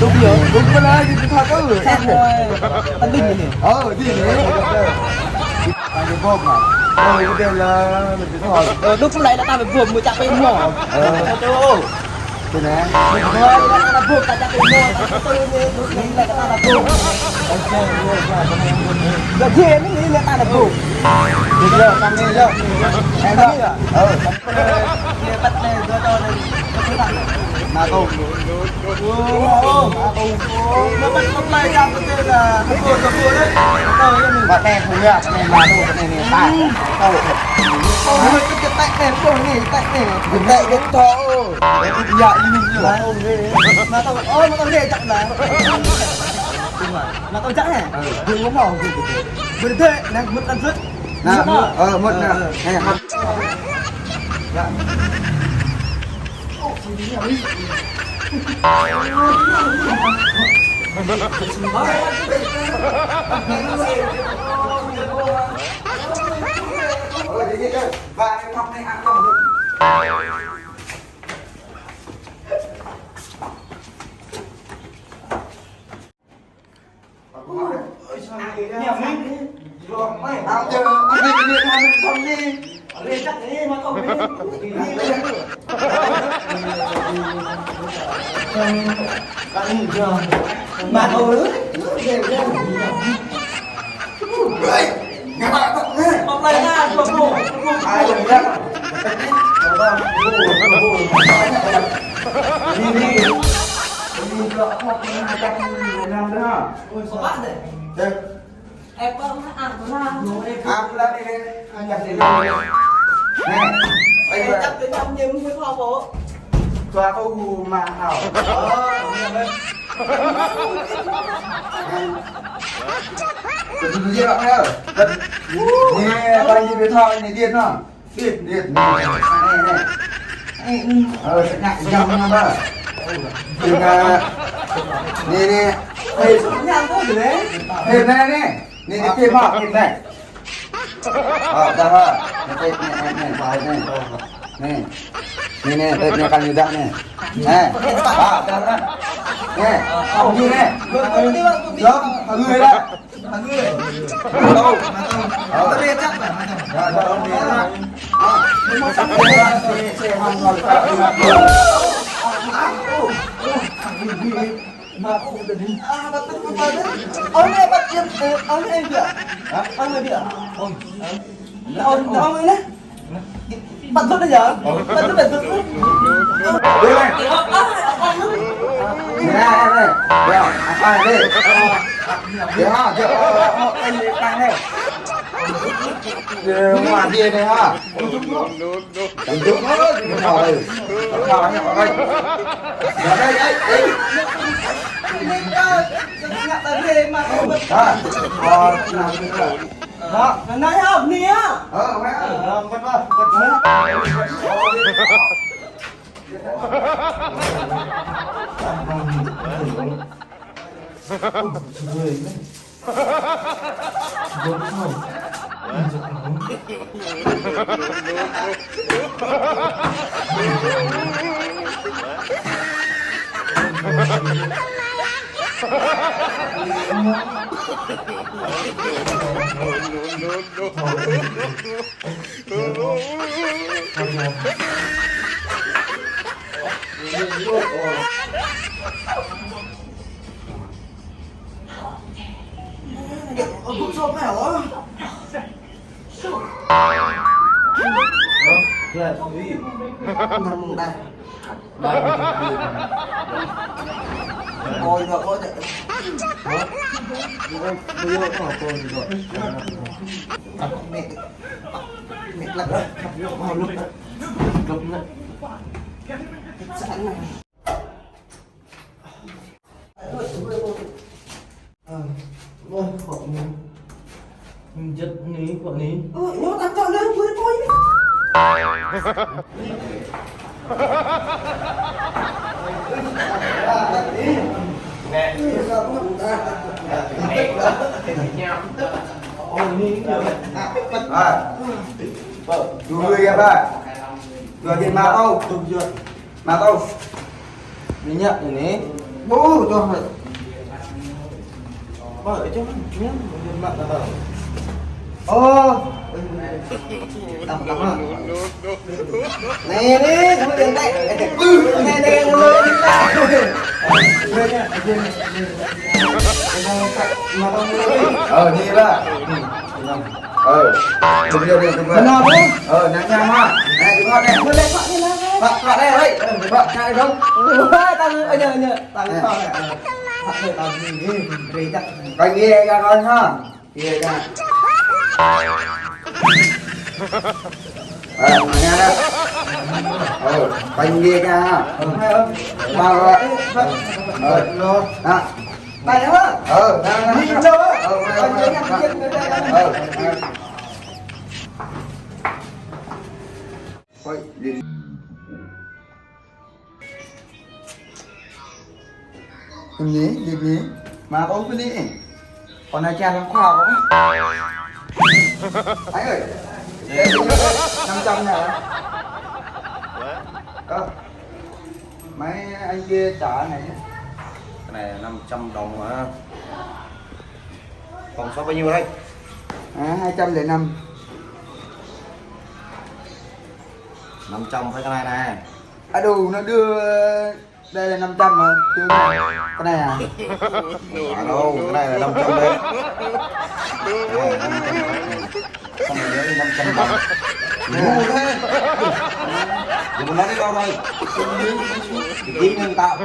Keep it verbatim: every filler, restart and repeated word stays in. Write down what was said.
Đúng rồi, đúng cái đó thì tôi thật đó. Sét rồi. Tao đinh này. Ờ, đi này. Tao cái bóp mà. Ờ, cái đeo là mình phải thôi. Ờ, đúng cái này là tao phải buộc mười chặt cái mỏ. Ờ. Tao kêu ô. Cái này. Mười chặt cái mỏ, tao chặt cái mỏ, tao kêu tôi này, đúng cái này là tao là buộc. Ok, ok, ok. Giờ dễ mới nghĩ là tao là buộc. Được rồi, cắm đi rồi. Em đó. Ờ. Nè, bắt nè, giơ cho nè. Mà tao. Ơ, ơ, mà tao. Nó bắt, bắt tay ra cái kia là nó buồn, nó buồn đấy. Tao với mình. Bắt nè, không được, bắt nè, mà tao, bắt nè, nè, ta. Tao. Tao, nó cái, cái tay nè, tao nè, tay nè. Cái tay cái to. Dạ, như mình như là. Mà tao, ơ, mà tao nè, chắc là. Mà tao chắc nè. Ừ. Vừa uống màu, vừa, vừa, vừa thế, nè, một lần trước. Nè, ờ, một nè. Nè, hấp. Dạ. Ơ, ơ, ơ. Ơ, ơ, ơ. Ơ, ơ, ơ. Ơ, ơ, ơ. Ơ, ơ, ơ. Nè, ơ, ơ. Chắc cái nhầm nhầm với kho bộ. Tua kơ u ma hao. Ơ, ơ, ơ. Ơ, ơ, ơ. Nè, ơ, ơ, ơ. Điện, điện. Nè, nè. Ơ, sĕ ngă jăm nă ba. Jing, ơ, nè, nè. Ê, nè, nè. Nè, nè, tip hă, tip nè. Ơ, dah hă. Nè, tip nè, nè, nè, ba nè. Nè. Nè, nè, tip nè, kăn ñu dah nè. Nè. Ơ, dah hă. Nè. Ơ, nè. Lom, ơ, nè. Ơ. Ơ, ơ, ơ. Bắt lốt đấy giờ. Bắt lốt đấy. Đi lên. Nè, nè, nè. Rồi, à, đi. Đi ha, đi. Ờ, ờ, ờ, anh đi tăng nè. Đi, ngoài kia đi ha. Đúng, đúng, đúng. Đúng, đúng, đúng. Đi thò đây. Thò nha, thò đây. Rồi đây, đây, đây. Ha. Ờ, nào, nào. Đó, nãy học nè. Ờ, mẹ. Ờ, bật vào, bật vào. Ôi, rồi, ôi, hả? Ôi, bây giờ có con rồi. Mẹ, mẹ lật rồi. Lật rồi. Sẵn rồi. Ơ, ơ, kok ni. Mơjăt ni, kok ni. Ơ, ñu tăng čŏk lơ, ƀu pô ni. Ơ, ni, ni. Ơ, dua ya, Pak. Dua jin lima ratus. Dua jin. Lima ratus. Minyak ini. Bu, tuh. Pak, itu kan cuma minyak, Pak. Oh. Tama, tama. Nih, nih, kamu dentek. Nih, nih, dulu. Oh, ini, Pak. Ơ, tui tui tui. Ơ, nanya, nanya, ha. Nè, đi gọi nè. Gọi nè, gọi nè, gọi nè. Gọi, gọi nè, ơi. Gọi nè, không? Ơ, tao, ơ, nhớ, nhớ, tao, tao nè, ơ. Gọi nè, tao đi, đi, đi chắc. Gọi nghe ra coi ha. Nghe ra. Ơ, nghe nè. Ơ, gọi nghe ra ha. Ơ, hai, ơ. Ba, ba. Ơ, alo. Ha. Ba, ha. Ơ, nè, nè, nè. Đi đâu á? Ơ, ơ, ơ, ơ. Ơ, ơ. Ôi, đi. Ini, ini. Mà có cái này. Còn này cha làm khoa không? Anh ơi. Năm trăm nè. Ơ. Mấy anh kia trả này. Cái này năm trăm đồng hả? Tổng số bao nhiêu đây? À, hai trăm lẻ năm. Năm trăm phải cái này nè. À, đủ, nó đưa, đây là năm trăm mà, chưa. Cái này à? Không phải đâu, cái này là năm trăm đấy. Cái này là năm trăm. Xong rồi nhớ đi, năm trăm đồng. Ngu thế. Đừng có nói đi đâu đây. Cái kính nhân tạo.